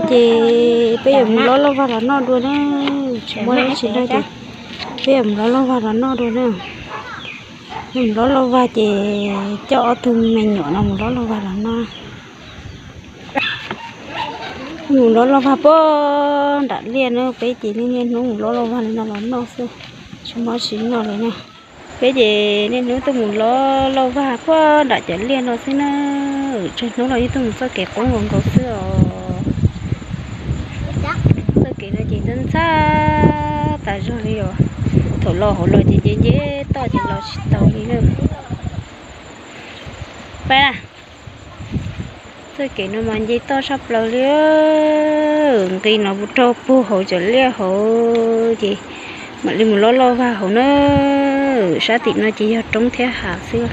Ces peb yuav mus lov lauj vag los noj dua na. Tsis muaj dab tsi no ces peb yuav mus lov lauj vag los noj dua na. Mus lov lauj vag ces coj ob tug me nyuam no mus lov lauj vag los noj. Mus lov lauj vag puag nram liaj na, peb ces niaj hnub mus lov lauj vag li no los noj xwb, tsis muaj dab tsi noj li na. Peb ces niaj hnub tuaj mus lov lauj vag puag nram cov liaj no xwb na. Tsawg hnub los yeej tuaj mus txoj kev qoob nkaus nkaus xwb os. Txoj kev no ces ntxhab ntxhab tas zog li os. Thaum los hauv los ces nce nce toj ces los tsis tau li na. Pab, txoj kev no mas nce toj tshaj plaws li. Nqis no mus rau puag hauv cov liaj hauv ces mam li mus lov lauj vag hauv na. Sab tim no ces yog roob thiab hav xwb,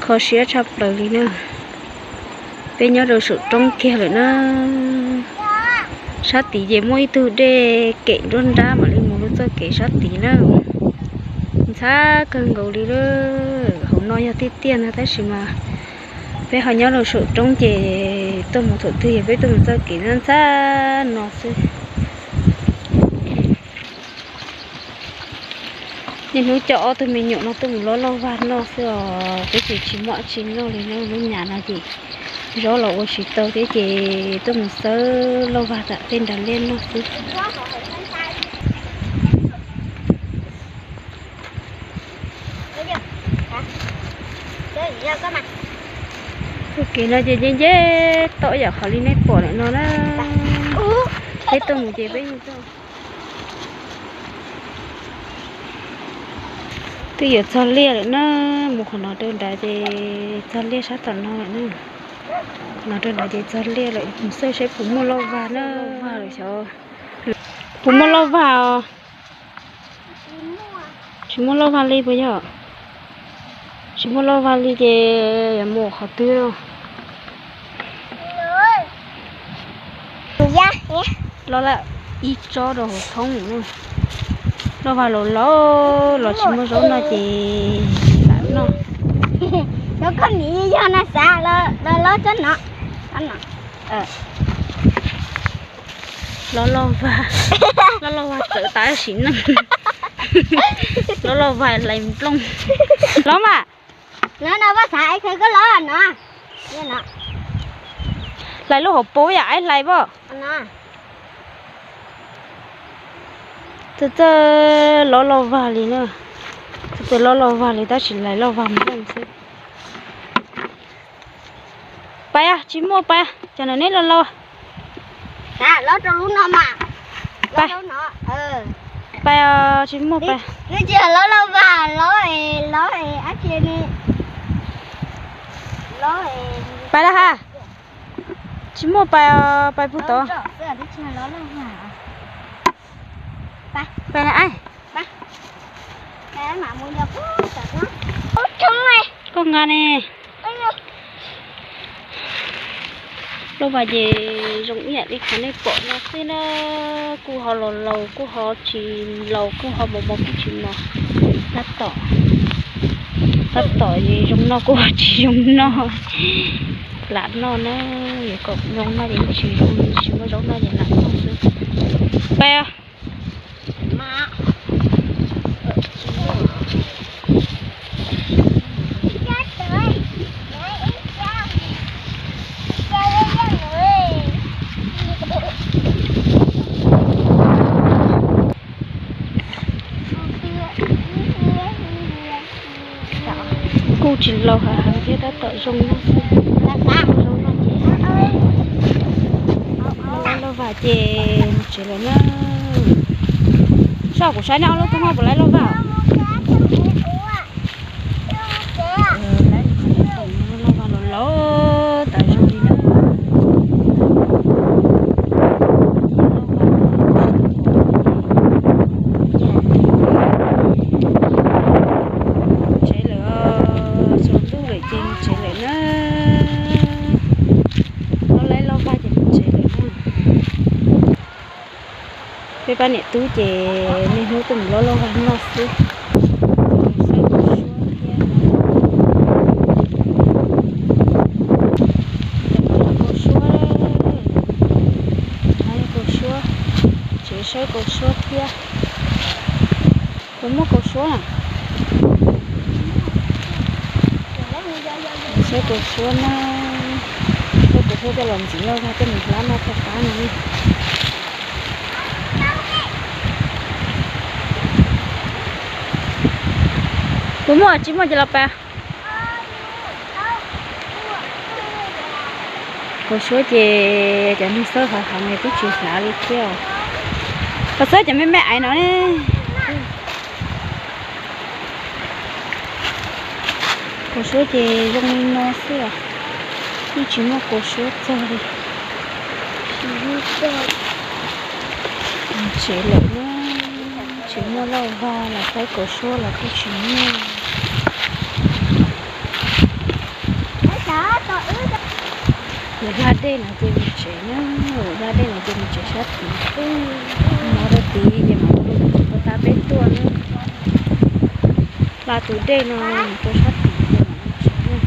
kho siab tshaj plaws li na. Peb nyob rau saum roob kiag lawm na. Sab tid ces muaj ib tug dej kem nruab nrab mam li mus lub txoj kev sab tid na. Ntxhab kawg nkaus li lawm. Hauv no yog tiaj tiaj ntag tab sis mas peb ho nyob rau saum roob ces tuaj mus thaum twg yog peb tuaj mus txoj kev ntxhab ntxhab no xwb. Niaj hnub coj ob tug me nyuam no tuaj mus lov lauj vag noj xwb os, peb ces tsis muaj dab tsi noj li na. Lub nyam no ces zaub los ua tsis tau thiab ces tuaj mus xawb lauj vag tom tej nrad liaj noj xwb. Txoj kev no ces nce nce toj yam qhov li nej pom ntawm no na. Peb tuaj mus ces peb yeej tuaj. Twb yuav txog liaj lawm na, mus qhov no rau nrad ces txog liaj sab tom no lawm na. Qhov no rau nrad ces txog liaj lawm, mus xauj seb puas muaj lauj vag na. Puas muaj lauj vag os? Tsis muaj lauj vag li puas yog? Tsis muaj lauj vag li ces yuav mus qhov twg? Los lawm ib tsob rau hauv thoob. Lauj vag laus laus los tsis muaj zaub noj ces lam noj. Koj niam yog na xav los lov tsob no. Lov lauj vag, lov lauj vag txawv tas sim neej. Lov lauj vag hlais nplooj. Lov mas. Lov no koj xav es khaws koj lov no. Hlais lub hauv paus yam aib hlais pom. Txawj txawj lov lauj vag li na. Txawj txawj lov lauj vag li tab sis hlais lauj vag nplooj xwb. Pais, tsis muaj pais, cov no neb los laus. Pais, tsis muaj pais. Pais lawm ha. Tsis muaj pais, pais puag tod. Pais na. Koj nqa ne. Lauj vag ces zoo ib yam li qhov nej pom no xwb na. Kuj ho laus laus, kuj ho tsis laus, kuj ho mos mos, kuj tsis mos. Tab tom, tab tom ces zoo noj kuj ho tsis zoo noj. Lam noj na, yuav kom zoo noj ces tsis zoo, tsis muaj zaub noj ces lam noj xwb. Pais. Kuj tsis laus heev thiab, tab tom zoo noj xwb. Zoo noj ces, lauj vag ces mus tsev lawm na. Soj kuv saib nej ob lub tub no puas laib lauj vag. Lauj vag los laus tas zog li na. Tsev lawm, tsaus ntuj lawm ces mus tsev lawm na. Lauj laib lauj vag ces mus tsev lawm na. Peb pab niam tub ces niaj hnub tuaj mus lov lauj vag noj xwb. Mus xawb npau suab thiab. Npau suab, Saib kaus suab thiab. Puas muaj kaus suab na? Saib kaus suab na. Saib kaus suab coj los ntxiv loj zog coj mus hlab noj thaj qab no. Puas muaj tsis muaj ces los pas. Kaus suab ces cov neeg xawb hav hav no twb tsis hlav li thiab. Qhov xwb cov me me aiv no ne. Kaus suab ces zoo li no xwb, yeej tsis muaj kaus suab txog li. Tsev lawm na, tsis muaj lauj vag los saib kaus suab los kuj tsis muaj. Lawv hla dej no ces mus tsev na, lawv hla dej no ces mus tsev sab tid. Mus rau tid ces mam li mus rau puag ta peb tuaj na. Hla tus dej no mus rau sab tid ces mam mus tsev na.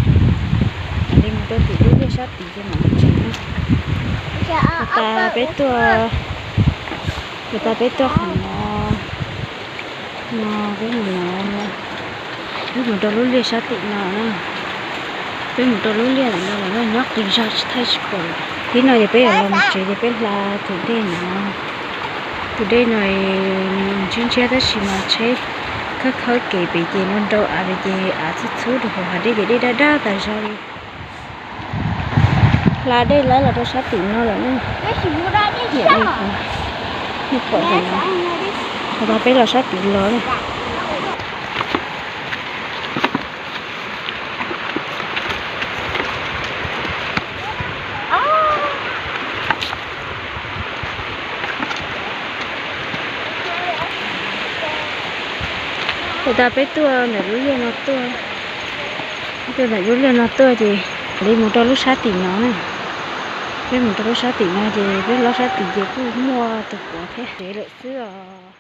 Mam li mus rau tim lub liaj sab tid ces mam mus tsev na. Puag ta peb tuaj, puag ta peb tuaj qhov no, no peb mus no, peb mus rau lub liaj sab tim no na. Peb mus rau lub liaj ntawm no los nyob qis zog tsis thaij tsis pom lawm. Thib no ces peb yuav los mus tsev ces peb hla tus dej no. Tus dej no ntshiab ntshiab tab sis mas tsheb khawb khawb kev pem ces no nrau av pem ces av txhub txhub rau hauv hav dej ces dej dab dab tas zog li. Hla dej laib los rau sab tim no lawm ne. Ib yam li qhov nej pom ntawm no, qhov tag peb los sab tid los na. Puag ta peb tuaj ntawm lub liaj no tuaj, peb tuaj ntawm lub liaj no tuaj ces mam li mus rau lub sab tim no na. Peb mus rau lub sab tim no ces peb hlob sab tim ces kuj muaj tus puav thiab tsev lawm xwb os.